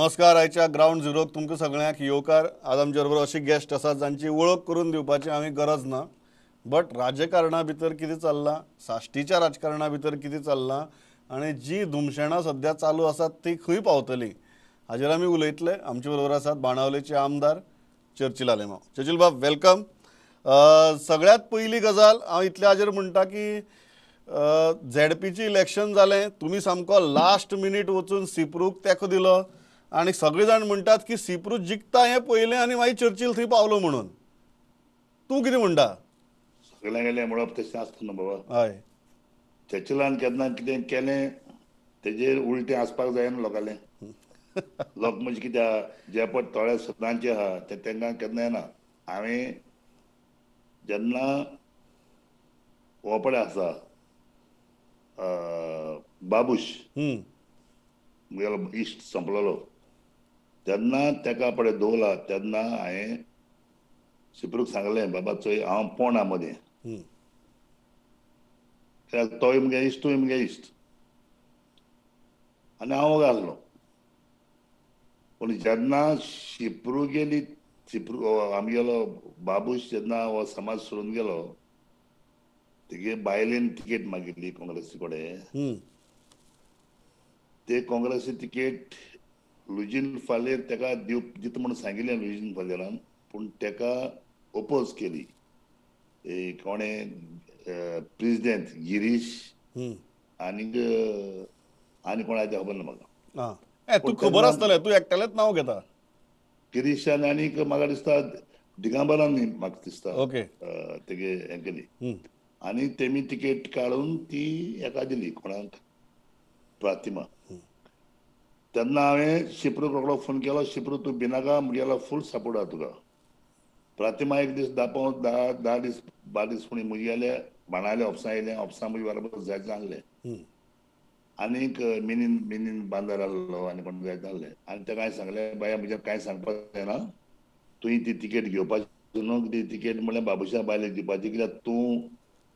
नमस्कार. आयच्या ग्रावंड झिरोक तुमकां सगळ्यांक येवकार. आज आमचे बरोबर अशी गेस्ट आसात जांची वळख करून दिवपाची आमी गरज ना, बट राजकारणा भितर कितें चल्लां, साश्टीच्या राजकारणा भितर कितें चल्लां आनी जी धुमशेणां सद्या चालू आसात ती खंय पावतली हाजेर आमी उलयतले. आमचे बरोबर आसात बाणावलेचे आमदार चर्चिल आलेमांव. चर्चिल बाब, welcome. सगळ्यांत पयली गजाल हांव इतल्या हाजेर म्हणटा की झेडपीची इलेक्शन जालें, तुमी सामको लास्ट मिनीट वचून सिप्रूक तेंको दिलो आनी सगळे जाण म्हणटात की सिप्रू जिखता हें पळयलें आनी मागीर चर्चिल थंय पावलो म्हणून. तूं कितें म्हणटा? सगळ्यांगेलें म्हणप तशें आसता न्हू बाबा. हय, चर्चिलान केन्ना कितें केलें तेजेर उलटें आसपाक जायना लोकांलें. लोक म्हणजे कित्याक जे पळय थोडे सदांचे आहा ते तांकां केन्ना येना. हांवें जेन्ना हो पळय आसा बाबूश मुगेलो इश्ट सोंपलेलो तेन्ना तेका पळय दवरला तेन्ना हांवें सिप्रूक सांगलें, बाबा चोय हांव पोणा मदें, कित्याक तोय मुगे इश्ट तूंय मुगे इश्ट, आनी हांव वोगो आसलो. पूण जेन्ना शिप्रू गेली, सिप्रू आमगेलो बाबूश जेन्ना हो समाज सोडून गेलो, तेगे बायलेन तिकेट मागिल्ली काँग्रेसी कडेन. ते काँग्रेसी तिकेट लुजीन फालेर तेका दिता म्हणून सांगिल्लें लुजीन फालेरान, पूण तेका ओपोज केली कोणें, प्रेजिडेंट गिरीश आनीक आनी कोण आहा तें खबर ना म्हाका. तूं खबर आसतलें, तूं एकट्यालेंच नांव घेता. गिरीशान आनीक म्हाका दिसता दिगंबरान म्हाका दिसता ओके तेगे हें केली आनी तेमी तिकेट काडून ती हेका दिली कोणाक, प्रतिमा. तेन्ना हांवें शिप्रूक रोकडो फोन केलो, शिप्रू तूं भिनाका, मुगेलो फूल सपोर्ट आहा तुका. प्रतिमा एक दीस धा धा दीस 12 दीस फुडें मुगेले बाणाले ऑफिसां येयलें, ऑफिसां म्हजे बरोबर जायत जाणलें आनीक मिनीन मिनीन बांदार आहलो आनी कोण जायत जाणलें. आनी तेका हांवें सांगलें, बाया म्हज्या कांय सांगपाक जायना, तुवें ती तिकेट घेवपाची न्हू, ती तिकेट म्हणल्यार बाबूशा बायलेक दिवपाची, कित्याक तूं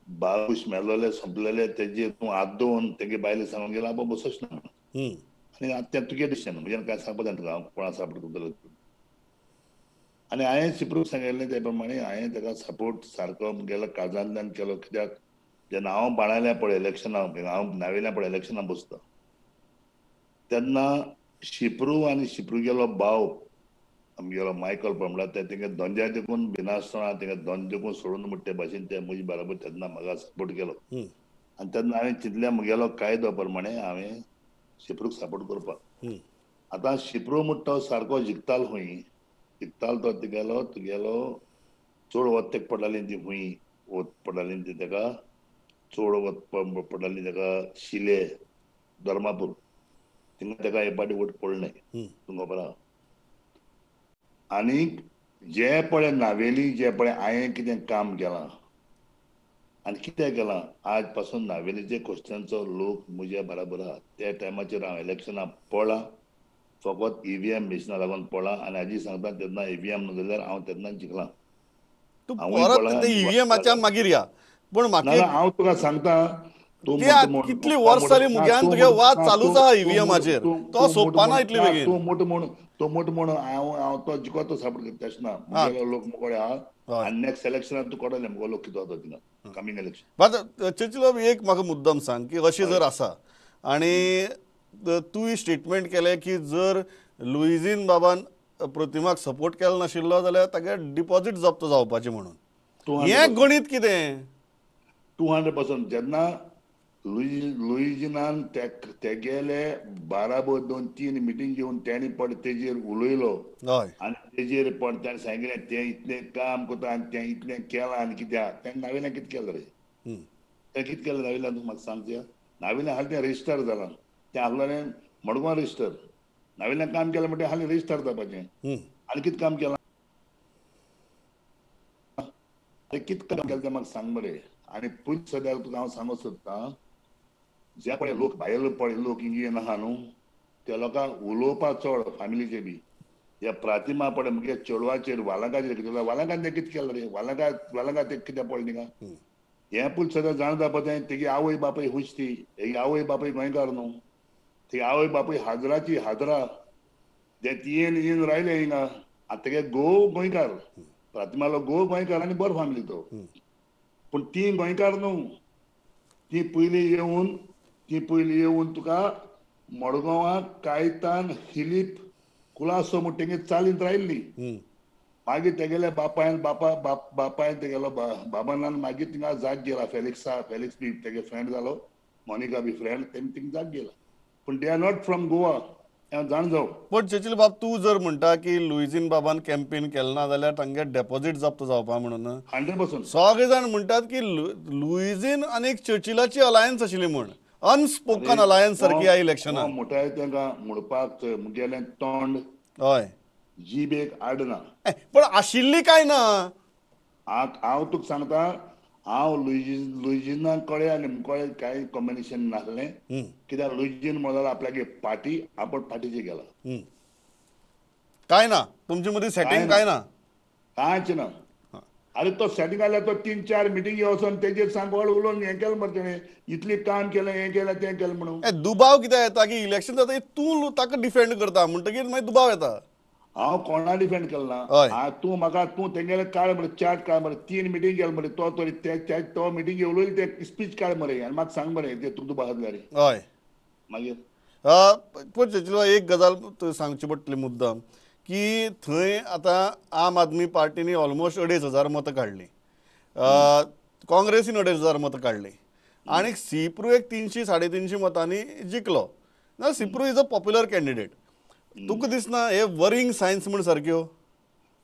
बाबूश मेलोले सोंपलेले तेजेर तूं हात दवरून तेगे बायले सांगून गेला बाबा बसोच ना. आनी आतां तें तुगे डिसिजन, म्हज्यान कांय सांगपाक जायना तुका हांव कोणा सपोर्ट करतलो. आनी हांवें सिप्रूक सांगिल्लें ते प्रमाणे हांवें तेका सपोर्ट सारको मुगेलो काळजांतल्यान केलो. कित्याक जेन्ना हांव बाणाल्या पळय इलेक्शनाक, हांव नावेल्या पळय इलेक्शनाक बसता तेन्ना शिप्रू आनी शिप्रूगेलो भाव आमगेलो मायकल पळय म्हणल्यार ते तेंगे धंद्या देखून भिनासतना तेंगे धंदे देखून सोडून म्हणटा ते भाशेन ते म्हजे बराबर तेन्ना म्हाका सपोर्ट केलो. आनी तेन्ना हांवें चिंतलें मुगेलो कायदो प्रमाणे हांवें शिप्रूक सपोर्ट करपाक. आतां शिप्रू म्हणटा तो सारको जिखतालो, खंय जिखतालो तो, तुगेलो तुगेलो चड वत पडटाली ती, खंय वत पडटाली ती तेका चड वत पडटाली तेका शिले धर्मापूर थिंगा तेका एक पाटी वट पडलें तुमकां खबर आहा. आनीक जे पळय नावेली जे पळय हांवें कितें काम केलां आनी कितें केलां, आज पासून नावेलीचे क्वेश्चनचो लोक म्हज्या बराबर आहा. त्या टायमाचेर हांव इलेक्शनाक पळ्ळां, फकत ईव्हीएम मिशना लागून पळ्ळां. आनी आजी सांगता तेन्ना ईव्हीएम ना जाल्यार हांव तेन्ना जिखलां. तूं परत ईव्हीएमाच्या मागीर या, पूण म्हाका हांव तुका सांगता कितली वर्स जाली मुग्यान तुगे वाद चालूच आहा ईव्हीएमाचेर, तो सोंपा ना इतले बेगीन. तूं मोटो म्हूण, तूं मोटो म्हूण हांव हांव तो जिखो तो सपोर्ट करता तशें ना. मुगेलो लोक मुकोडे आहा आनी नेक्स्ट इलेक्शनाक तूं कळटलें मुगो लोक कितें जाता थिंगा कमींग इलेक्शन. आतां चर्चिल बाब एक म्हाका मुद्दम सांग की अशें जर आसा आनी तूं स्टेटमेंट केलें की जर लुईझीन बाबान प्रतिमाक सपोर्ट केलो नाशिल्लो जाल्यार तागे डिपॉझीट जप्त जावपाचें म्हणून, हें गणीत कितें? 200%. जेन्ना लुईजिनान तेगेले बाराबर 2-3 मिटींग घेवन तेणी पड तेजेर उलयलो आनी तेजेर पण तेणें सांगिल्लें तें इतलें काम करता आनी तें इतलें केलां आनी कित्याक तेणें नावेल्यान कितें केलां रे, तें कितें केलां नावेल्यान तूं म्हाका सांग. त्या नावेल्यान हालीं तें रजिस्टर जालां, तें आहलें मडगांव रजिस्टर, नावेल्यान काम केलां म्हणटा हालीं रजिस्टर जावपाचें. आनी कितें काम केलां, कितें काम केलां तें म्हाका सांग मरे. आनी पयलीं सद्याक तुका हांव सांगूंक सोदतां, जे पळय लोक भायले पळय लोक इंजिन आहा न्हू त्या लोकांक उलोवपाक चड फॅमिलीचे बी ह्या प्रतिमा पळय मुगे चेडवाचेर वालांकाचेर कितें वालांकान तें कितें केलां रे, वालांका वालांका तें कित्याक पडलें थिंगा. हें पूण सद्या जाणा जावपा जाय तेगी आवय बापूय खूश ती, तेगी आवय बापूय गोंयकार न्हू, ती आवय बापूय हाजराची हाजरा ते येन येन रायले हिंगा. आतां तेगे घोव गोंयकार, प्रतिमालो घोव गोंयकार आनी बरो फॅमिली तो. पूण ती गोंयकार न्हू, ती पयलीं येवन तुका मडगांवां कायतान फिलीप कुलासो म्हूण तेंगे चालींत रायल्ली. मागीर तेगेल्या बापायन बापायन तेगेलो बाबानान मागीर थिंगा जाग गेला. फेलिक्सा, फेलिक्स बी तेगे फ्रेंड जालो, मोनिका बी फ्रेंड, तेमी थिंगा जाग गेला. पूण they are not from Goa, हांव जाण जावं. पण चेचिल बाब, तूं जर म्हणटा की लुईझीन बाबान कॅम्पेन केलें ना जाल्यार तांगे डेपॉझीट जप्त जावपा म्हणून 100% सगळे जाण म्हणटात की लुईझीन आनी चर्चिलाची अलायन्स आशिल्ली म्हूण, अनस्पोकन अलायन्स सारकी ह्या इलेक्शनाक. म्हणटाय तांकां म्हणपाक मुगेलें तोंड हय जिबेक आडना. पण आशिल्ली काय ना? हांव तुका सांगता, हांव लुईजिना कळे आनी मुकळे कांय कॉम्बिनेशन नासलें. कित्याक लुईजीन म्हणल्यार आपल्यागे पार्टी, आपण पार्टीचे गेला. काय ना तुमचे मदीं सेटिंग काय ना? कांयच ना. अरे तो सेटिंग आल्यार तो 3-4 मिटिंगी वचोन तेजेर सांगवाळ उलोवन हें केलें मरे तेणें, इतलें काम केलें, हें केलें, तें केलें म्हणून. दुबाव कित्याक येता की इलेक्शन जाता तूं ताका डिफेंड करता म्हणटकीर मागीर दुबाव येता. हांव कोणा डिफेंड केलें ना. तूं म्हाका तूं तेंगेले काड मरे, चार्ट काड मरे, 3 मिटींग केले मरे, तो तरी तो मिटींग उलयली ते स्पीच काड मरे आनी म्हाका सांग मरे ते तुका दुबाव आसल्यार. हय मागीर पूण चेचिल एक गजाल सांगची पडटली मुद्दाम की थंय आतां आम आदमी पार्टीनी ऑलमोस्ट 2500 मतां काडलीं, काँग्रेसीन 2500 मतां काडलीं आनी सिप्रू एक 300-350 मतांनी जिखलो. ना Seprue is a popular candidate. तुका दिसना हे वरिंग सायन्स म्हण सारक्यो?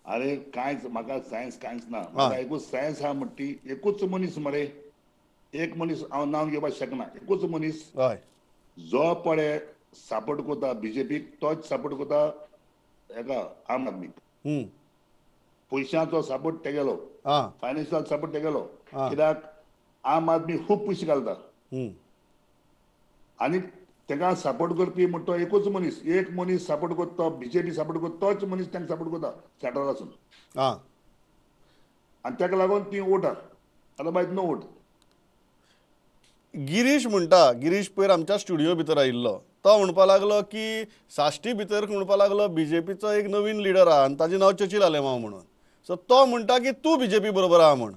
अरे कांयच म्हाका सायन्स कांयच ना. म्हाका एकूच सायन्स आहा म्हणटी ती एकूच मनीस मरे, एक मनीस हांव नांव घेवपाक शकना, एकूच मनीस जो पळय सपोर्ट करता बीजेपीक तोच सपोर्ट करता एका आम आदमीक. पयशांचो सपोर्ट तेगेलो, फायनान्शियल सपोर्ट तेगेलो, कित्याक आम आदमी खूब पयशे घालता आनी तेका सपोर्ट करपी म्हण तो एकूच मनीस, एक मनीस सपोर्ट करता बीजेपी सपोर्ट करता तोच मनीस तांकां सपोर्ट करता सेंट्रल आसून, आनी तेका लागून ती वोटां, अदरवायज नो वोट. गिरीश म्हणटा, गिरीश पयर आमच्या स्टुडियो भितर आयिल्लो, तो म्हणपा लागलो की साश्टी भितर म्हणपा लागलो बीजेपीचो एक नवीन लिडर आहा आनी ताजें नांव चर्चिल आलेमांव म्हणून. सो तो म्हणटा की तूं बीजेपी बरोबर आहा म्हण.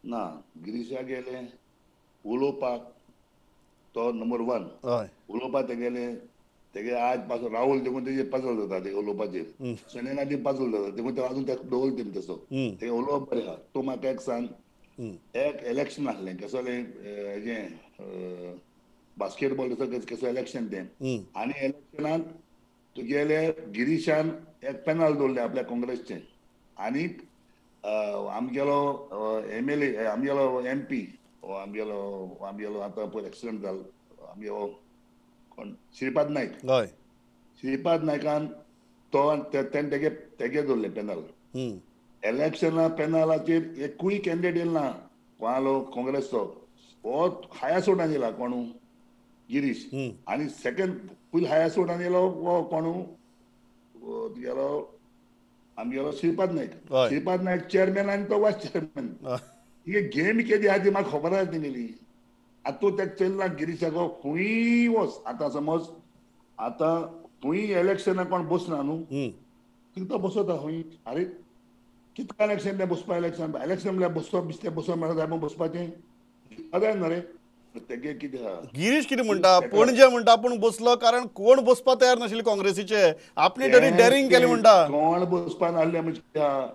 ना, गिरीशा गेले उलोवपाक तो नंबर 1 उलोवपाक तेगेले, तेगे आज पासून राहुल देखून तेजे पजल जाता, तेगे उलोवपाचेर सोनिया गांधी पजल जाता देखून ते अजून तेका दवरता तेमी तसो. तेगे उलोवप बरें आहा. तूं म्हाका एक सांग, एक इलेक्शन आसलें कसलें हेजें बास्केटबॉल कसो इलेक्शन तें, आनी इलेक्शनाक तुगेले गिरीशान एक पॅनल दवरलें आपल्या काँग्रेसचें आनी आमगेलो एमएलए, आमगेलो एमपी, आमगेलो आमगेलो आतां पयर एक्सिडंट जालो आमगेलो कोण, श्रीपाद नायक. हय, श्रीपाद नायकान तो तेणें तेगे तेगे दवरलें पॅनल. इलेक्शना पॅनलाचेर एकूय कॅन्डिडेट येयलो ना कोणालो काँग्रेसचो, हो हायस्ट वोटान येयला कोणू गिरीश, आनी सेकंड पयलीं हायस्ट वोटान येयलो हो कोणू तुगेलो आमगेलो श्रीपाद नायक. श्रीपाद नायक चेअरमॅन आनी तो वायस चेअरमॅन. ही गेम केदी आहा ती म्हाका खबर आहा तेगेली. आतां तूं तेका चल्ला गिरीशाको खंयूय वच, आतां समज आतां खंयूय इलेक्शनाक कोण बसना न्हू, थिंगा तो बसता खंय. अरे कितका इलेक्शन तें बसपा, इलेक्शन इलेक्शन म्हणल्यार बसप बिस्तें बसप म्हणल्यार जाय म्हूण बसपाचें जाय न्हू रे. तेगे कितें आहा गिरीश कितें म्हणटा, पणजे म्हणटा आपूण बसलो कारण कोण बसपा तयार नाशिल्ले काँग्रेसीचे, आपणे तरी डेरिंग केलें म्हणटा. कोण बसपा नासले म्हणजे कितें आहा,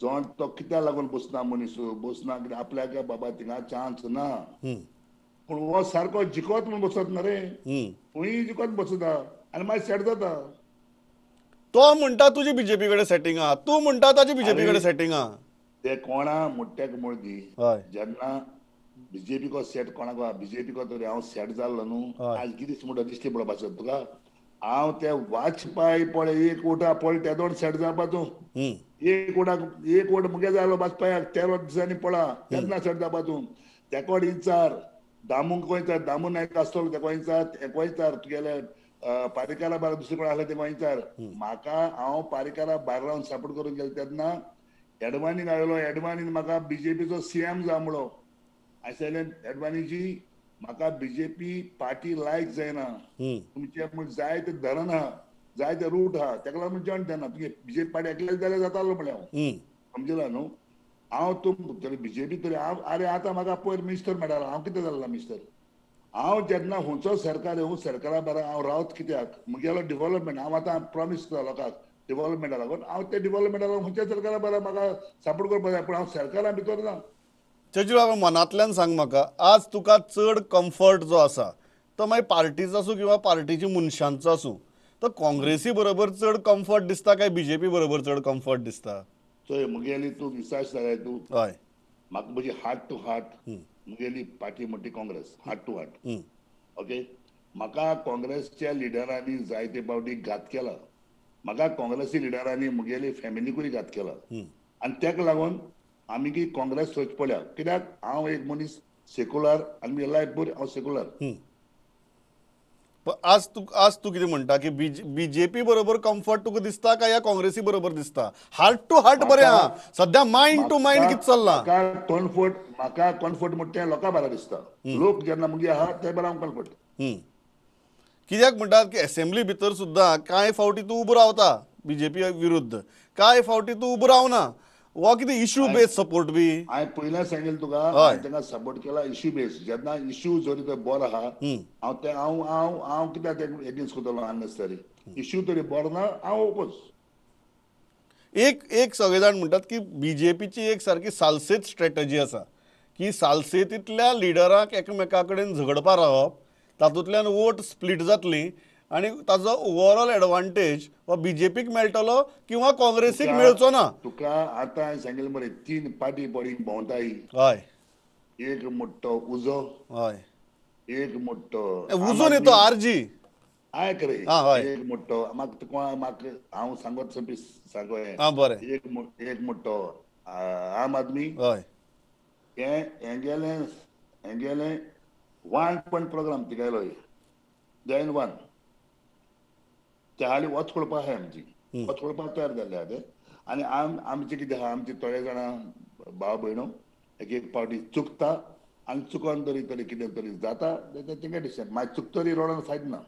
जोण तो कित्याक लागून बसना मनीस, बसना कित्याक आपल्याक बाबा थिंगा चान्स ना, पूण हो सारको जिखत म्हूण बसत ना रे, खंयूय जिखत बसता आनी मागीर सेट जाता. तो म्हणटा तुजी बीजेपी कडेन सेटिंग आहा, तूं म्हणटा ताजी बीजेपी कडेन सेटिंग आहा. ते कोणा मोट्याक मर्दी जेन्ना बीजेपीको सेट कोणाक, बीजेपीको तरी हांव सेट जाल्लो न्हू, आज गिरीश म्हणटा दिश्टी पडपाचो आसा तुका, हांव ते वाजपेयी पळय एक वोटा पळय तेदोण सेट जावपा तूं, एक वोटाक एक वोट मुगे जालो वाजपेयाक 13 दिसांनी पळा तेन्ना सेट जावपा तूं. तेको इंचार दामूंक वयता, दामू नायक आसतलो तेको इंचार, तेको इंचार तुगेले पारीकारा भायर दुसरे कोण आसले तेको इंचार. म्हाका हांव पारीकारा भायर रावन सपोर्ट करूंक गेलो तेन्ना एडवाणीन आयलो, एडवाणीन म्हाका बीजेपीचो सीएम जाय म्हणलो. हांवें सांगलें एडवाणीजी म्हाका बीजेपी पार्टी लायक जायना, तुमचें म्हूण जाय तें धरना, जायते रूट आहा तेका लागून जॉयन जायना. तुगे बीजेपी पार्टी एकलेच जाल्यार जातालो म्हणलें हांव, समजला न्हू. हांव तूं तरी बीजेपी तरी हांव, आरे आतां म्हाका पयर मिनिस्टर मेळटालो, हांव कितें जाल्लो मिनिस्टर. हांव जेन्ना खंयचो सरकार येवं सरकारा बरा हांव रावत कित्याक म्हगेलो डिवॉलपमेंट हांव आतां प्रॉमीस करता लोकांक डिवॉलपमेंटा लागून हांव ते डिवॉलपमेंटा लागून खंयच्या सरकारा बरा म्हाका सपोर्ट करपाक जाय, पूण हांव सरकारा भितर ना. चर्चिल बाबा मनांतल्यान सांग म्हाका, आज तुका चड कम्फर्ट जो आसा तो मागीर पार्टीचो आसूं किंवा पार्टीची मनशांचो आसूं, तो काँग्रेसी बरोबर चड कम्फर्ट दिसता काय बीजेपी बरोबर चड कम्फर्ट दिसता? चोय म्हगेली तूं विश्वास जाय तूं, हय म्हाका म्हजी हार्ट टू हार्ट म्हगेली पार्टी म्हणटी Congress, heart to heart. Okay, म्हाका काँग्रेसच्या लिडरांनी जायते फावटी घात केला, म्हाका काँग्रेसी लिडरांनी म्हगेली फॅमिलीकूय घात केला आनी तेका लागून आमी की काँग्रेस सोच पडल्या. कित्याक हांव एक मनीस सेक्युलर आनी म्हगे लायफ बरी हांव सेक्युलर. आज तूं कितें म्हणटा की बीजेपी बरोबर कम्फर्ट तुका दिसता काय या काँग्रेसी बरोबर दिसता? हार्ट टू हार्ट बरें आहा, सद्या मायंड टू मायंड कितें चल्लां? म्हाका म्हाका कम्फर्ट म्हणटा तें लोकां बरें दिसता, लोक जेन्ना मुगे आहा ते बरें हांव कम्फर्ट. कित्याक म्हणटात की एसेंब्ली भितर सुद्दां कांय फावटी तूं उबो रावता बीजेपी विरुद्ध, कांय फावटी तूं उबो रावना, हो कितें इश्यू बेज सपोर्ट बी? हांवें पयलें सांगेल तुका, हांवें तांकां सपोर्ट केला इश्यू बेज. जेन्ना इश्यू जरी तो बरो आहा हांव ते हांव हांव हांव कित्याक एगेन्स्ट करतलो अननेसेसरी. इश्यू तरी बरो ना हांव ओपोज. एक एक सगळे जाण म्हणटात की बीजेपीची एक सारकी सालसेत स्ट्रेटजी आसा की सालसेतींतल्या लिडरांक एकमेका कडेन झगडपा रावप, तातूंतल्यान वोट स्प्लीट जातली आनी ताजो ओवरऑल एडवांटेज हो बीजेपीक मेळटलो किंवा काँग्रेसीक मेळचो ना. तुका आतां हांवें सांगलें मरे, तीन पार्टी बॉडीक भोंवताय. हय, एक मोठो उजो, हय, एक मोठो उजो न्ही तो आरजी, आयक रे, एक मोठो म्हाका कोण म्हाका हांव सांगत सांगो हें बरें, एक मोठो आम आदमी, हय, हें हेंगेलें हेंगेलें वन पॉयंट प्रोग्राम तिगायलो जॉयन वन त्या हाली वच पळोवपा आहाय आमची, वच पळोवपाक तयार जाल्ले आहा ते. आनी आमचे कितें आहा, आमचे थोडे जाणां भाव भयणो एक एक फावटी चुकता आनी चुकोन तरी तरी कितें तरी जाता तेंगे डिसिजन, मागीर चुकतरी रोडान फायद ना.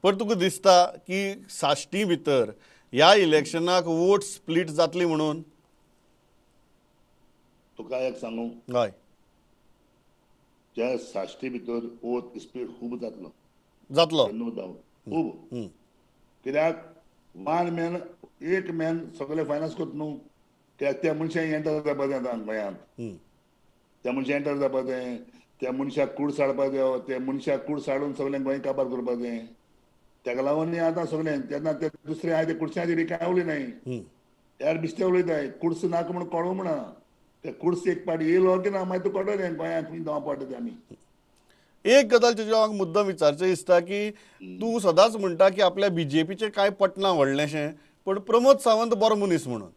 पण तुका दिसता की साश्टी भितर ह्या इलेक्शनाक वोट स्प्लीट जातली म्हणून? तुका एक सांगू, हय, त्या साश्टी भितर वोट स्प्लीट खूब जातलो, जातलो नो डावट खूब. कित्याक वन मॅन एक मॅन सगळे फायनान्स करता न्हू, कित्याक त्या मनशाक एंटर जावपा जाय आतां गोंयांत, त्या मनशाक एंटर जावपा जाय, त्या मनशाक कूड साडपा जाय, त्या मनशाक कूड साडून सगळें गोंय काबार करपा जाय. तेका लागून आतां सगळें तेन्ना ते दुसरे आहा ते कुडशांचेर बी कांय उलयनाय, यार बिस्ते उलयताय कुडस नाका म्हणून कळो म्हणा, ते कुडस एक पाटी येयलो की ना मागीर तूं कळटलें गोंयांत खंय धांवपा पडटा आमी. एक गजाल तुज्या हांव मुद्दम विचारचें दिसता की तूं सदांच म्हणटा की आपल्या बीजेपीचें कांय पटना व्हडलेंशें, पूण प्रमोद सावंत बरो मनीस म्हणून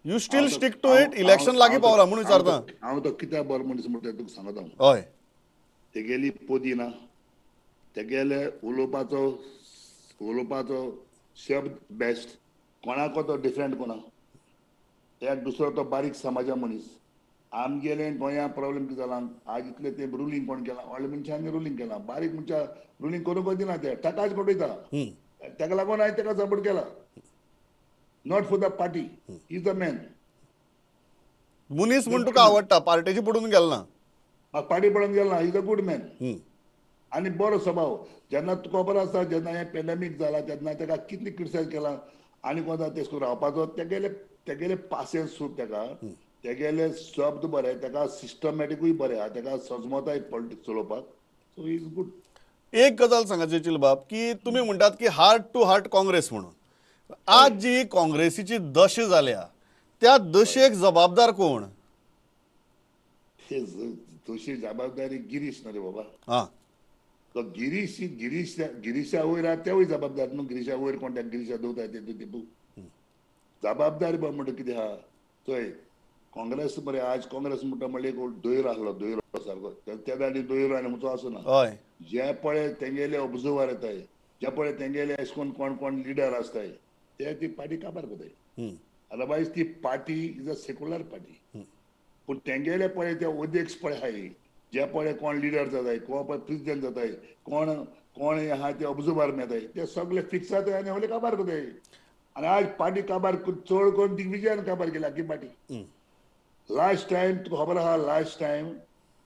you still stick to it. Election लागीं पावला म्हणून विचारता हांव. तो कित्याक बरो मनीस म्हणटा तुका सांगता हांव. हय, तेगेली पदी ना, तेगेले उलोवपाचो उलोवपाचो शब्द बेस्ट, कोणाको तो डिफरंट कोणा, एक दुसरो तो बारीक समाजा मनीस. आमगेले गोंया प्रॉब्लेम कितें जाला आज इतले ते रुलींग कोण केलां, व्हडल्या मनशांनी रुलींग केलां, बारीक मनशां रुलींग करूंक दिना, ते टाकाच पडयता, तेका लागून हांवें तेका सपोर्ट केला. Not for the party, is a man. मनीस म्हूण तुका आवडटा, पार्टेची पडून गेल ना? म्हाका पार्टी पडून गेल ना, is a good man आनी बरो स्वभाव. जेन्ना तुका खबर आसा जेन्ना हें पेंडेमीक जाला तेन्ना तेका कितली क्रिटिसायज केला आनी कोणा तेश करून रावपाचो तेगेले तेगेले पासियेंस खूब तेका, तेगेले शब्द बरे, तेका सिस्टमॅटिकूय बरे आहा, तेका सजमताय पॉलिटिक्स चलोवपाक, सो is good. एक गजाल सांगा चर्चिल बाब, की तुमी म्हणटात की हार्ट टू हार्ट काँग्रेस म्हणून, आज जी काँग्रेसीची दशा जाल्या त्या दशेक जबाबदार कोण? दशे जबाबदारी गिरीश न्हू रे बाबा. हां, तो गिरीश गिरीश गिरीशा वयर आहा तेवूय जबाबदार न्हू, गिरीशा वयर कोण त्या गिरीशा दवरता ते तितू जबाबदारी बाबा म्हणटा कितें आहा. चोय काँग्रेस मरे आज काँग्रेस म्हणटा म्हणल्यार एक दोयरो आसलो, दोयरो सारको त्या आनी दोयरो आनी खंयचो आसना. जे पळय तेंगेले ऑब्जर्वर येताय, जे पळय तेंगेले अशें करून कोण कोण लिडर आसताय ते ती पार्टी काबार करताय. अदरवायज ती party is a secular party. पूण तेंगेले पळय ते अध्यक्ष पळय आहाय, जे पळय कोण लिडर जाताय, कोण पळय प्रेसिडेंट जाताय, कोण कोण आहा ते ऑब्जर्वर मेळटाय, ते सगळे फिक्स जाताय आनी व्हडले काबार करताय. आनी आज पार्टी काबार चड करून दिग्विजयान काबार केली आख्खी पार्टी. लास्ट टायम तुका खबर आहा, लास्ट टायम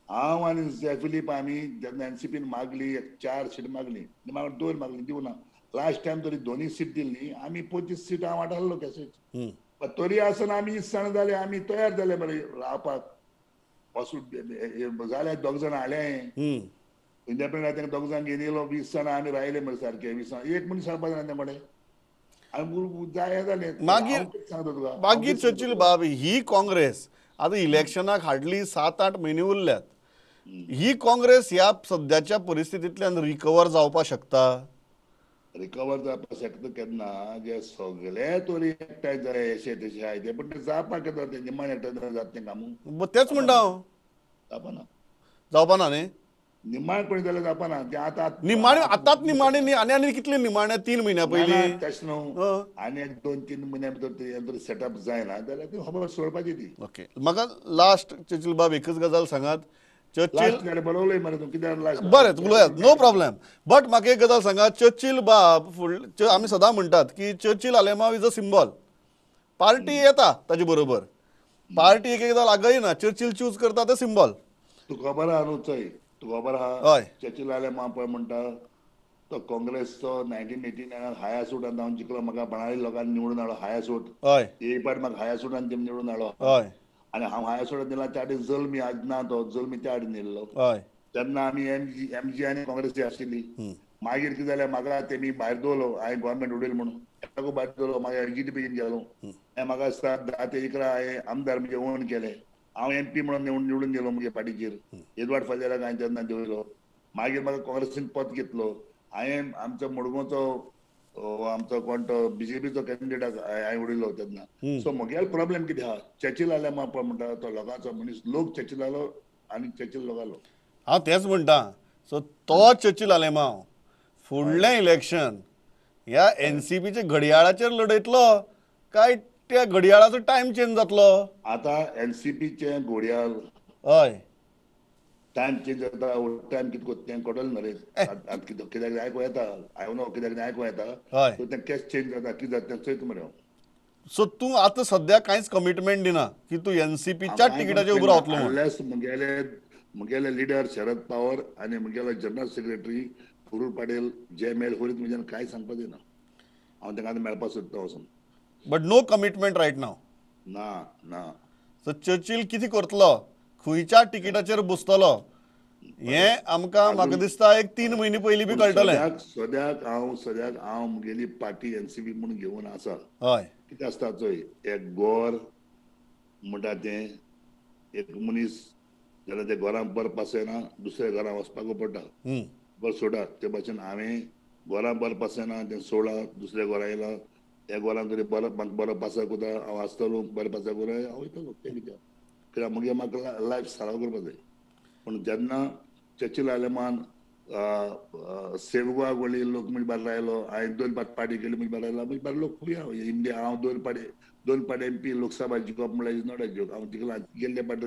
हांव आनी झे फिलीप आमी जेन्ना एनसीपीन मागली 4 सीट मागली, मागीर 2 मागली दिवना. लास्ट टायम तरी 2 सीट दिली न्ही, आमी 25 सीट हांव वाटाडलो कशेंच. तरी आसतना आमी इत्साण जाले, आमी तयार जाले मरे रावपाक. वसून जाले 2 जाण हाडले इंडिपेंडंट, तांकां 2 जाण घेवन येयलो, 20 जाणां आमी रायले मरे सारके. 20 जाणां एक मनीस सांगपाक जायना तें कडेन आनी जाय जालें. मागीर सांगता तुका, मागीर चर्चिल बाब, ही काँग्रेस आतां इलेक्शनाक हाडली 7-8 म्हयने उरल्यात, ही काँग्रेस ह्या सद्याच्या परिस्थितींतल्यान रिकवर जावपाक शकता? रिकवर जावपाक शकता केन्ना जे सगळे तरी एकठांय जाय अशें तशें आय ते, पूण ते जावपाक केन्ना ते निमाण एकठांय जाता तें काम. तेच म्हणटा हांव, जावपाना, जावपाना न्ही निमाण कोणी जाल्यार जावपाना ते आतां निमाणे, आतांच निमाणे न्ही. आनी आनी कितले निमाणे 3 म्हयन्या पयलीं तशें न्हू, आनी एक 2-3 म्हयन्या भितर ते सेटअप जायना जाल्यार ती खबर सोडपाची ती. ओके, म्हाका लास्ट चर्चिल बाब एकच गजाल सांगात. चर्चिल बरें उलयात, नो प्रॉब्लेम, बट म्हाका एक गजाल सांगा, चर्चिल बाब फुडले आमी सदां म्हणटात की Churchill Alemao is a symbol, party येता ताजे बरोबर, पार्टी एक एकदां लागयना, चर्चिल चूज करता ते सिंबॉल. तुका खबर आहा न्हू चय, तुका खबर आहा चर्चिल आलेमाव पळय म्हणटा तो काँग्रेसचो 1989 हाया सूटान हांव जिखलो, म्हाका बाणावली लोकांनी निवडून हाडलो हाया सूट. हय, एक पाट म्हाका हाया सूटान तेमी निवडून हाडलो. हय, आनी हांव हाया सोडून दिला त्या आदी जल्मी आज ना, तो जल्मी त्या आदी नेल्लो. तेन्ना आमी एम जी आनी काँग्रेसी आशिल्ली. मागीर कितें जालें, म्हाका तेमी भायर दवरलो, हांवें गोवोरमेंट उडयलें म्हणून ताका भायर दवरलो. मागीर एल जी डी पीन गेलो, म्हाका 7, 10 ते 11 हांवें आमदार म्हणजे ओन केले. हांव एम पी म्हणून निवडून गेलो म्हगे पार्टीचेर, एडवर्ड फाजेराक हांवें तेन्ना दवरलो. मागीर म्हाका काँग्रेसीन पद घेतलो. हांवें आमचो मडगांवचो आमचो कोण तो बीजेपीचो कॅन्डिडेट हांवें उडयलो तेन्ना. सो म्हगेलो प्रॉब्लेम कितें आहा, चर्चिल आलेमाव पळय म्हणटा तो लोकांचो मनीस, लोक चर्चिल आलो आनी चर्चिल लोकालो. हांव तेंच म्हणटा, सो तो चर्चिल आलेमाव फुडलें इलेक्शन ह्या एनसीपीच्या घडयाळाचेर लडयतलो काय त्या घडयाळाचो टायम चेंज जातलो? आतां एनसीपीचें घडयाळ हय टायम चेंज जाता, टायम कितें कोत्ता तें कळटलें न्हू रे. आतां कित्याक आयकूं येता, हांव न्हू कित्याक आयकूं येता, सो तें केश चेंज जाता, कितें जाता तें चोयता मरे हांव. सो तूं आतां सद्या कांयच कमिटमेंट दिना की तूं एनसीपीच्या तिकिटाचेर उबो रावतलो म्हणून? अनलेस म्हगेले लिडर शरद पवार आनी म्हगेलो जनरल सेक्रेटरी प्रफुल्ल पाटील जे मेल होरीत म्हज्यान कांय सांगपाक जायना. हांव तांकां आतां मेळपाक सोदता वचून. But no commitment right now? ना ना. सो चर्चिल कितें करतलो, खंयच्या तिकिटाचेर बसतलो हें आमकां म्हाका दिसता एक 3 म्हयने पयलीं बी कळटलें. सद्याक हांव म्हगेली पार्टी एनसीपी म्हणून घेवन आसा. हय, कितें आसता चोय, एक गोर म्हणटा तें एक मनीस जाल्यार ते घरां बरें पासयना, दुसऱ्या घरां वचपाक पडटा, बरें सोडा. ते भाशेन हांवें घरां बरें पासयना तें सोडा, दुसऱ्या घरां येयला, त्या घरान तरी बरो म्हाका बरो पासाक उरता, हांव आसतलो बरें पासाक उरता, हांव वयतलो. तें कित्याक, कित्याक म्हगे म्हाका लायफ सराव करपाक जाय. पूण जेन्ना चर्चिल आलेमान सेवगोवा गोळी लोक म्हणजे बार आयलो, हांवें 2 पाट पार्टी केली म्हणजे बार आयलो, म्हणजे बार लोक खूब इंडिया. हांव 2 पाट एम पी लोकसभा जिखप म्हणल्यार is not a joke. हांव जिखला गेल्ले पाट,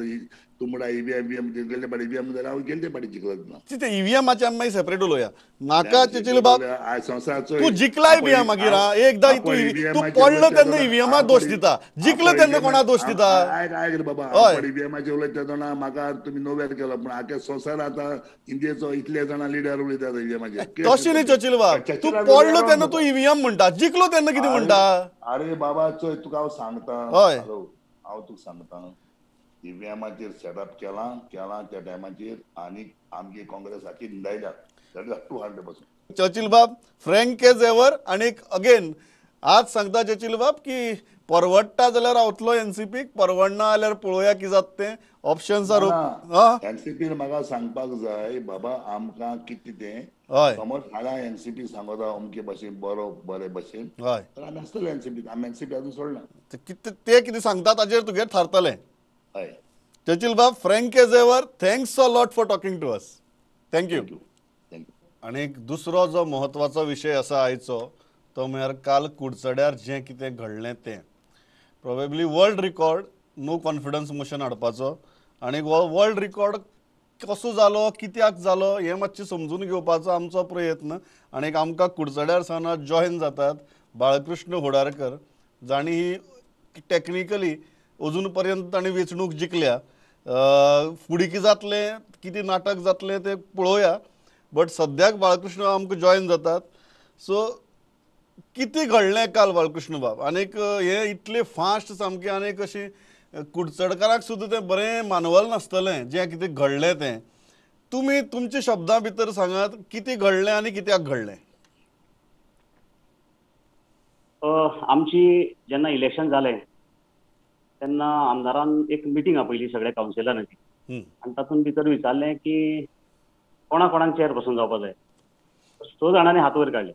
तूं म्हणटा ईव्हीएम गेल्ले पाट ईव्हीएम जाल्यार हांव गेल्ले पाटी जिखला ना. ते ईव्हीएमाचे आमी मागीर सेपरेट उलोवया. म्हाका चर्चिल बाब संवसाराचो तूं जिखलाय बी मागीर एकदां तूं पडलो तेन्ना ईव्हीएमाक दोश दिता, जिखलो तेन्ना कोणाक दोश दिता? आयक आयक रे बाबा, ईव्हीएमाचे उलयता तेन्ना म्हाका तुमी नोव्यार केलो, पूण आख्या संवसार आतां इंडियेचो इतले जाणां लिडर उलयतात ईव्हीएमाचेर. तशें न्ही चर्चिल बाब, तूं पडलो तेन्ना तूं ईव्हीएम म्हणटा, जिखलो तेन्ना कितें म्हणटा? अरे बाबा चोय, तुका हांव सांगता, हांव तुका सांगता, ईव्हीएमाचेर सेटअप केला त्या टायमाचेर आनी आमची काँग्रेस आखी निंदायल्या 200%. चर्चिल बाब फ्रँक एज एवर. आनी अगेन आज सांगता चर्चिल बाब की परवडटा जाल्यार रावतलो एनसीपीक, परवडना जाल्यार पळोवया कितें जाता तें. ऑप्शन्स आर एनसीपीन म्हाका सांगपाक जाय बाबा आमकां कितें तें समज हांगा एनसीपी सांगता अमके भाशेन बरो बरे भाशेन, तर आमी आसतले एनसीपी, आमी एनसीपी अजून सोडना. ते कितें सांगता ताजेर तुगेर थारतलें. हय चर्चिल बाब, frank as ever, thanks a lot for talking to us. Thank you. आनी दुसरो जो म्हत्वाचो विशय आसा आयचो तो म्हळ्यार काल कुडचड्यार जें कितें घडलें तें probably world record no confidence motion हाडपाचो आनी हो वर्ल्ड रिकॉर्ड कसो जालो, कित्याक जालो हें मातशें समजून घेवपाचो आमचो प्रयत्न. आनी आमकां कुडचड्यार सावन जॉयन जातात बाळकृष्ण होडारकर, जांणी ही टॅक्निकली अजून पर्यंत तांणी वेंचणूक जिखल्या. फुडें कितें जातलें, कितें नाटक जातलें तें पळोवया, बट सद्याक बाळकृष्ण आमकां जॉयन जातात. सो कितें घडलें काल बाळकृष्ण बाब, आनीक हें इतलें फास्ट सामकें, आनीक अशें कुडचडकाराक सुद्दां तें बरें मानवल नासतलें जें कितें घडलें तें. तुमी तुमच्या शब्दां भितर सांगात कितें घडलें आनी कित्याक घडलें. आमची जेन्ना इलेक्शन जालें तेन्ना आमदारान एक मिटींग आपयली सगळ्या कावन्सिलरांची, आनी तातूंत भितर विचारलें की कोणा कोणाक चेअरपर्सन जावपा जाय. 6 जाणांनी हात वयर काडले.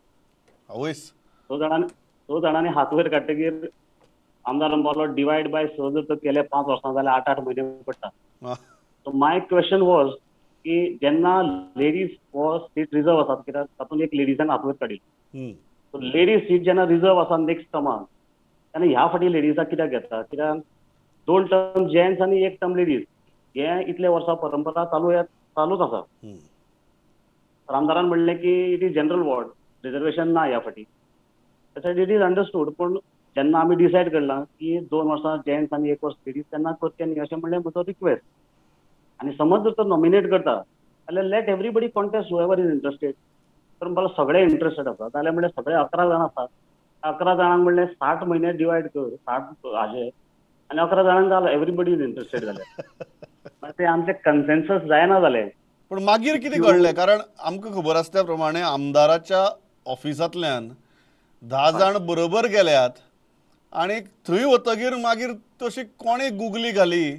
6 जाणांनी हात वयर काडटकीर आमदार म्हणपालो डिवायड बाय 6 जर तर केले 5 वर्सां जाल्यार 8-8 म्हयने पडटा. सो my question was की जेन्ना लेडीज हो सीट रिजर्व आसात, कित्याक तातूंत एक लेडीजान हात वयर काडिल्लो, सो लेडीज सीट जेन्ना रिजर्व आसा नेक्स्ट टर्मान तेन्ना ह्या फावटी लेडीजाक कित्याक घेता, कित्याक 2 टर्म जेंट्स आनी 1 टर्म लेडीज, हे इतले वर्सां परंपरा चालूच आसा. तर आमदारान म्हणलें की it is general ward, reservation ना ह्या फावटी, तशें it is understood. पूण जेन्ना आमी डिसायड करलां की 2 वर्सां जेंट्स आनी 1 वर्स लेडीज तेन्ना करचें न्ही अशें म्हणलें म्हजो रिक्वेस्ट. आनी समज जर तो नॉमिनेट करता जाल्यार let everybody contest whoever is interested. तर म्हणपाक सगळे इंट्रस्टेड आसा जाल्यार म्हणलें सगळे 11 जाण आसात, 11 जाणांक म्हणलें 60 म्हयने डिवायड कर, 60 हाजे आनी 11 जाणांक जालो, एवरीबडी is interested जाल्यार मागीर ते आमचें कन्सेन्सस जायना जालें. पूण मागीर कितें घडलें, कारण आमकां खबर आसा त्या प्रमाणे आमदाराच्या ऑफिसांतल्यान 10 जाण बरोबर गेल्यात आनी थंय वतगीर मागीर तशी कोणें गुगली घाली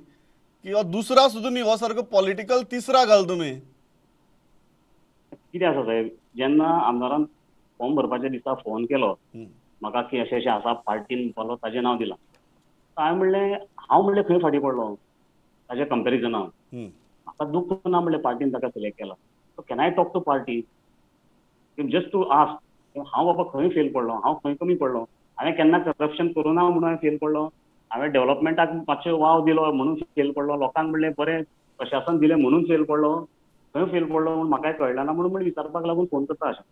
किंवा दुसरा सुद्दां न्ही, हो सारको पॉलिटिकल तिसरा घाल तुमी. कितें आसा साहेब, जेन्ना आमदारान फॉर्म भरपाच्या दिसा फोन केलो म्हाका की अशें अशें आसा, पार्टीन म्हणपालो ताजें नांव दिलां, हांवें म्हणलें हांव म्हणलें खंय फाटीं पडलो ताज्या कंपेरिजनान, म्हाका दुख्ख ना म्हणलें पार्टीन ताका सिलेक्ट केला. So can I talk to party just to ask हांव बाबा खंय फेल पडलो, हांव खंय कमी पडलो, हांवें केन्ना करप्शन करूं ना म्हणून हांवें फेल पडलो, हांवें डेव्हलपमेंटाक मातशें वाव दिलो म्हणून फेल पडलो, लोकांक म्हणलें बरें प्रशासन दिलें म्हणून फेल पडलो, खंय फेल पडलो म्हूण म्हाकाय कळ्ळें ना म्हणून विचारपाक लागून फोन करता अशें.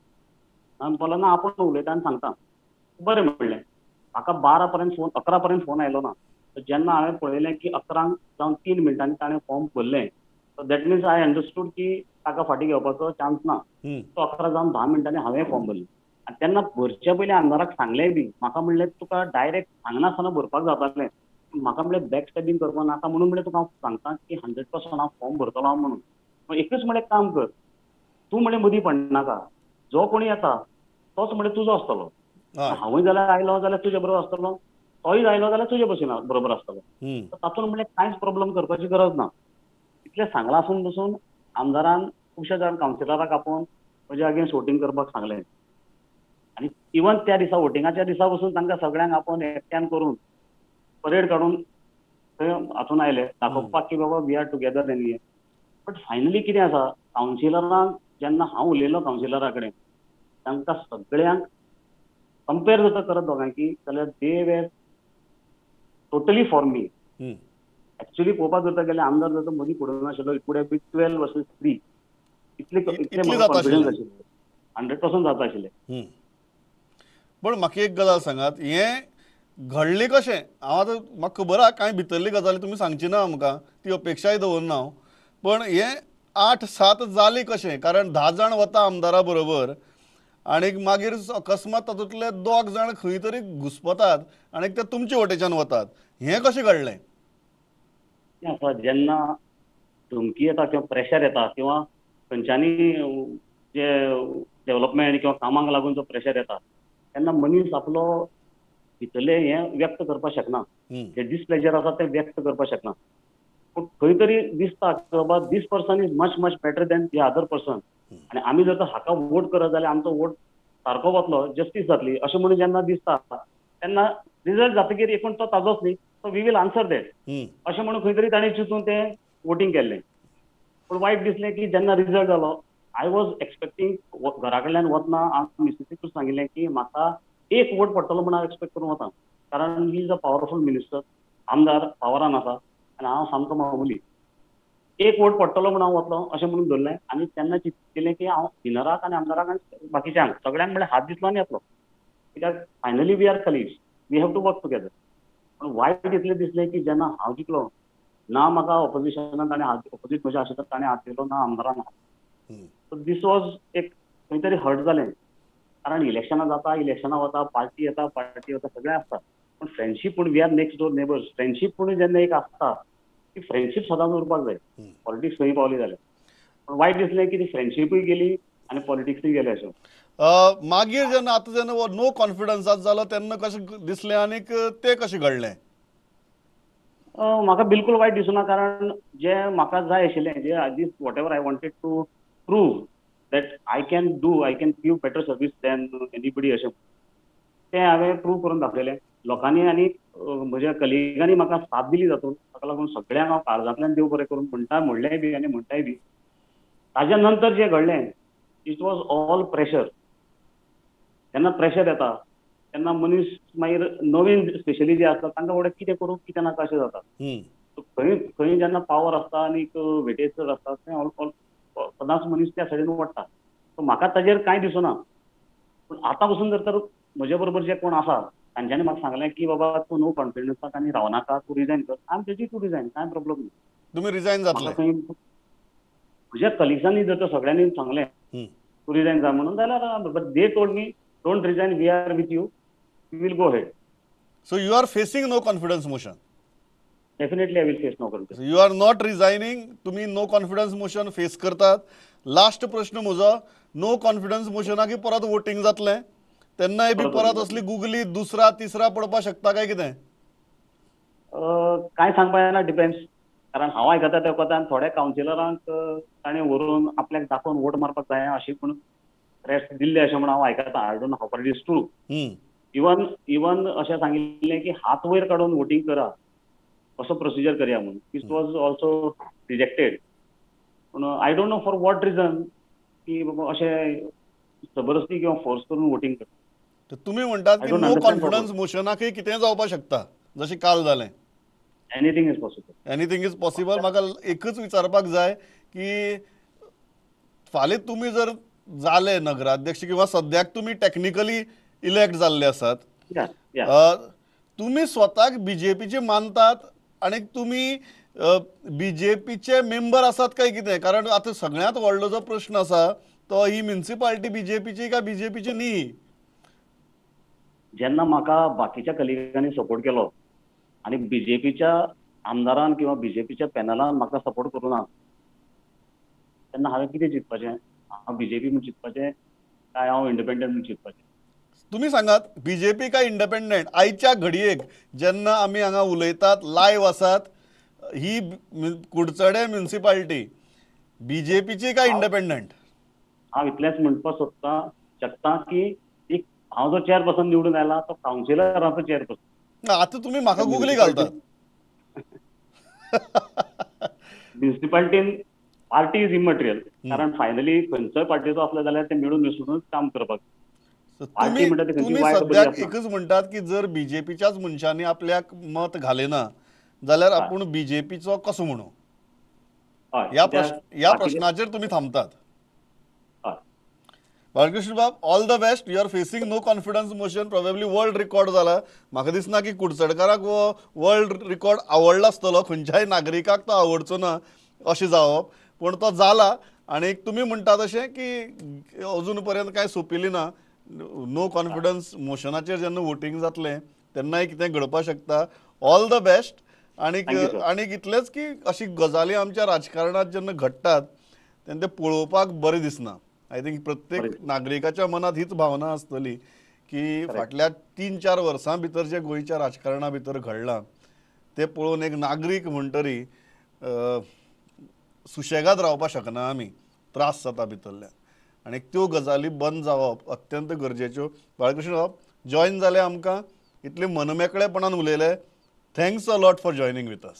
हांवें म्हणलो ना आपूण उलयता आनी सांगता. बरें म्हणलें. म्हाका 12 पर्यंत फोन, 11 पर्यंत फोन आयलो ना. जेन्ना हांवें पळयलें की 11 जावन 3 मिनटांनी ताणें form भरलें, so that means I understood की ताका फाटीं घेवपाचो चान्स ना. तो 11 जावन 10 मिनटांनी हांवें फॉर्म भरलें. आनी तेन्ना भरचे पयलीं आमदाराक सांगलें बी, म्हाका म्हणलें तुका डायरेक्ट सांगनासतना भरपाक जातालें, म्हाका म्हणलें बॅक स्टॅबिंग करपाक नाका म्हणून म्हणलें तुका हांव सांगता की 100% हांव फॉर्म भरतलो हांव म्हणून. एकूच म्हणलें काम कर, तूं म्हणलें मदीं पडनाका, जो कोणी येता तोच म्हणलें तुजो आसतलो, हांवूय जाल्यार आयलो जाल्यार तुजे बरोबर आसतलो, तोय आयलो जाल्यार तुजे बशीन बरोबर आसतलो, तातूंत म्हणलें कांयच प्रॉब्लम करपाची गरज ना. इतलें सांगलां आसून पसून आमदारान खुबश्या जाण कावन्सिलराक आपोवन म्हज्या अगेन्स्ट वोटींग करपाक सांगलें. आनी इवन त्या दिसा वोटिंगाच्या दिसा पसून तांकां सगळ्यांक आपोवन एकट्यान करून परेड काडून थंय हातून आयले दाखोवपाक की बाबा we are together आनी. बट फायनली कितें आसा, कावन्सिलरांक जेन्ना हांव उलयलो कावन्सिलरा कडेन, तांकां सगळ्यांक कंपेर जर करत दोगांकी जाल्यार they were totally for me. Actually पळोवपाक जर गेल्यार आमदार जर मदीं पडूंक नाशिल्लो, it would have been 12 versus 3, इतले इतले कॉन्फिडन्स आशिल्ले, 100% जाता आशिल्ले. पण म्हाका एक गजाल सांगात, हें घडलें कशें? हांव आतां म्हाका खबर आहा कांय भितरली गजाली तुमी सांगची ना आमकां, ती अपेक्षाय दवरना हांव, पण हें 8-7 जालें कशें? कारण 10 जाण वता आमदारा बरोबर आनी मागीर अकस्मात तातूंतले 2 जाण खंय तरी घुस्पतात आनी ते तुमचे वटेच्यान वतात, हें कशें घडलें? आसा जेन्ना धमकी येता किंवा प्रेशर येता किंवा खंयच्यांनी जे डेव्हलपमेंट किंवा कामाक लागून जो प्रेशर येता तेन्ना मनीस आपलो भितरलें हें व्यक्त करपाक शकना, जे डिसप्लेजर आसा तें व्यक्त करपाक शकना. पूण खंय तरी दिसता की बाबा this person is much much better than the other person, आनी आमी जर हाका वोट करत जाल्यार आमचो वोट सारको वतलो, जस्टीस जातली अशें म्हणून जेन्ना दिसता तेन्ना रिजल्ट जातकीर एकूण तो ताजोच न्ही, so we will answer that अशें म्हणून खंय तरी ताणें चिंतून तें वोटींग केल्लें. पूण वायट दिसलें की जेन्ना रिजल्ट जालो, I was expecting, घरा कडल्यान वतना हांव मिसेसीकूच सांगिल्लें की म्हाका एक वोट पडटलो म्हूण हांव एक्सपेक्ट करून वता, कारण he is a powerful minister, आमदार पावरान आसा आनी हांव सामको मामुली. एक वोट पडटलो म्हूण हांव वतलो अशें म्हणून धरलें आनी तेन्ना चिंतलें की हांव विनराक आनी आमदाराक आनी बाकीच्यांक सगळ्यांक म्हणल्यार हात दितलो आनी येतलो, कित्याक finally we are colleagues, we have to work together. पूण वायट इतलें दिसलें की जेन्ना हांव जिखलो ना म्हाका ऑपोजिशनान ताणें हात, ऑपोजीट म्हज्या आशिल्लो ताणें हात दिलो ना आमदारान हात. सो these was एक खंय तरी हर्ट जालें, कारण इलेक्शनां जाता, इलेक्शनां वता, पार्टी येता, पार्टी वता, सगळें आसता, पूण फ्रेंडशीप पूण we are next door neighbours, friendship पूण जेन्ना एक आसता ती फ्रेंडशीप सदांच उरपाक जाय. पॉलिटिक्स खंय पावली जाल्यार, पूण वायट दिसलें की ती फ्रेंडशिपूय गेली आनी पॉलिटिक्सूय गेलें अशें. मागीर जेन्ना आतां जेन्ना नो कॉन्फिडन्सात जालो तेन्ना कशें दिसलें आनीक तें कशें घडलें? म्हाका बिलकूल वायट दिसना, कारण जें म्हाका जाय आशिल्लें, जे this whatever I wanted to prove that I can do, I can give better service than anybody अशें तें हांवें प्रूव करून दाखयलें लोकांनी आनी म्हज्या कलिगांनी म्हाका साथ दिली जातून. ताका लागून सगळ्यांक हांव काळजांतल्यान देव बरें करून म्हणटा म्हणलेंय बी आनी म्हणटाय बी. ताज्या नंतर जें घडलें it was all pressure. जेन्ना प्रेशर येता तेन्ना मनीस मागीर नवीन स्पेशली जे आसता तांकां फुडें कितें करूं कितें नाका अशें जाता. खंय खंय जेन्ना पावर आसता आनी वेटेज चड आसता थंय सदांच मनीस त्या सायडीन वाडटा. सो म्हाका ताजेर कांय दिसना, पूण आतां पसून जर तर म्हजे बरोबर जे कोण आसा तांच्यांनी म्हाका सांगलें की बाबा तूं नो कॉन्फिडन्साक आनी रावनाका, तूं रिजायन कर. I am ready to resign, कांय प्रॉब्लम ना. तुमी रिजायन जातले? म्हज्या कलिग्सांनी जर तर सगळ्यांनी सांगलें तूं रिजायन जा म्हणून जाल्यार, but they told me don't resign, we are with you, we will go ahead. So you are facing no confidence motion? Definitely I will face no confidence. You are not resigning, तुम्ही no confidence motion face करतात. Last प्रश्न म्हजो, no confidence मोशनाक परत voting जातलें तेन्नाय बी परत असली googly दुसरा तिसरा पडपाक शकता काय कितें? कांय सांगपा येना, डिपेंड्स. कारण हांव आयकता त्या कोतान थोड्या कावन्सिलरांक ताणें व्हरून आपल्याक दाखोवन वोट मारपाक जाय अशें पूण थ्रेट्स दिल्ले अशें म्हूण हांव आयकता. I don't know how far it is true. Even even अशें सांगिल्लें की हात वयर काडून वोटींग करा असो प्रोसिजर करया म्हणून, it was also rejected. पूण I don't know for what reason की बाबा अशें जबरदस्ती किंवा फोर्स करून वोटींग करता. तुमी म्हणटात की नो कॉन्फिडन्स मोशनाकय कितें जावपाक शकता जशें काल जालें? Anything is possible, anything is possible. म्हाका एकच विचारपाक जाय की फाल्यां तुमी जर जाले नगराध्यक्ष किंवा सद्याक तुमी टॅक्निकली इलेक्ट जाल्ले आसात, तुमी स्वताक बीजेपीचे मानतात आनी तुमी बीजेपीचे मेंबर आसात काय कितें? कारण आतां सगळ्यांत व्हडलो जो प्रश्न आसा तो ही म्युनिसिपालिटी बीजेपीची काय बीजेपीची न्ही. जेन्ना म्हाका बाकीच्या कलिगांनी सपोर्ट केलो आनी बीजेपीच्या आमदारान किंवा बीजेपीच्या पॅनलान म्हाका सपोर्ट करूं ना तेन्ना हांवें कितें चिंतपाचें? हांव बीजेपी म्हूण चिंतपाचें काय हांव इंडिपेंडंट म्हूण चिंतपाचें? तुमी सांगात, बीजेपी काय इंडिपेंडंट? आयच्या घडयेक जेन्ना आमी हांगा उलयतात, लायव्ह आसात, ही कुडचडे म्युनिसिपालिटी बीजेपीची काय इंडिपेंडंट? हांव इतलेंच म्हणपाक सोदता शकता की एक हांव जो चेअरपर्सन निवडून आयला तो कावन्सिलराचो चेअरपर्सन. आतां तुमी म्हाका गुगली घालतात. म्युनिसिपालिटीन पार्टी is immaterial, कारण फायनली खंयचोय पार्टीचो आसलो जाल्यार ते मेळून मिसळूनच काम करपाक. तुमी सद्याक एकच म्हणटात की जर बीजेपीच्याच मनशांनी आपल्याक मत घालें ना जाल्यार आपूण बीजेपीचो कसो म्हणू? ह्या प्रश्नाचेर तुमी थांबतात. बाळकृष्ण बाब, all the best. You are facing no confidence motion, probably world record जाला. म्हाका दिसना की कुडचडकाराक हो वर्ल्ड रिकॉर्ड आवडला आसतलो, खंयच्याय नागरिकाक तो आवडचो ना अशें जावप, पूण तो जाला. आनी तुमी म्हणटा तशें की अजून पर्यंत कांय सोंपिल्ली ना. नो कॉन्फिडन्स मोशनाचेर जेन्ना वोटींग जातलें तेन्नाय कितें घडपाक शकता. All the best. आनीक इतलेंच की अशी गजाली आमच्या राजकारणांत जेन्ना घडटात तेन्ना तें पळोवपाक बरें दिसना. I think प्रत्येक नागरिकाच्या मनात हीच भावना आसतली की फाटल्या 3-4 वर्सां भितर जे गोंयच्या राजकारणा भितर घडलां तें पळोवन एक नागरीक म्हणटरी सुशेगाद रावपाक शकना आमी, त्रास जाता भितरल्यान. आनी त्यो गजाली बंद जावप अत्यंत गरजेच्यो. बाळकृष्ण बाब जॉयन जाले आमकां, इतले मनमेकळेपणान उलयले. Thanks a lot for joining with us.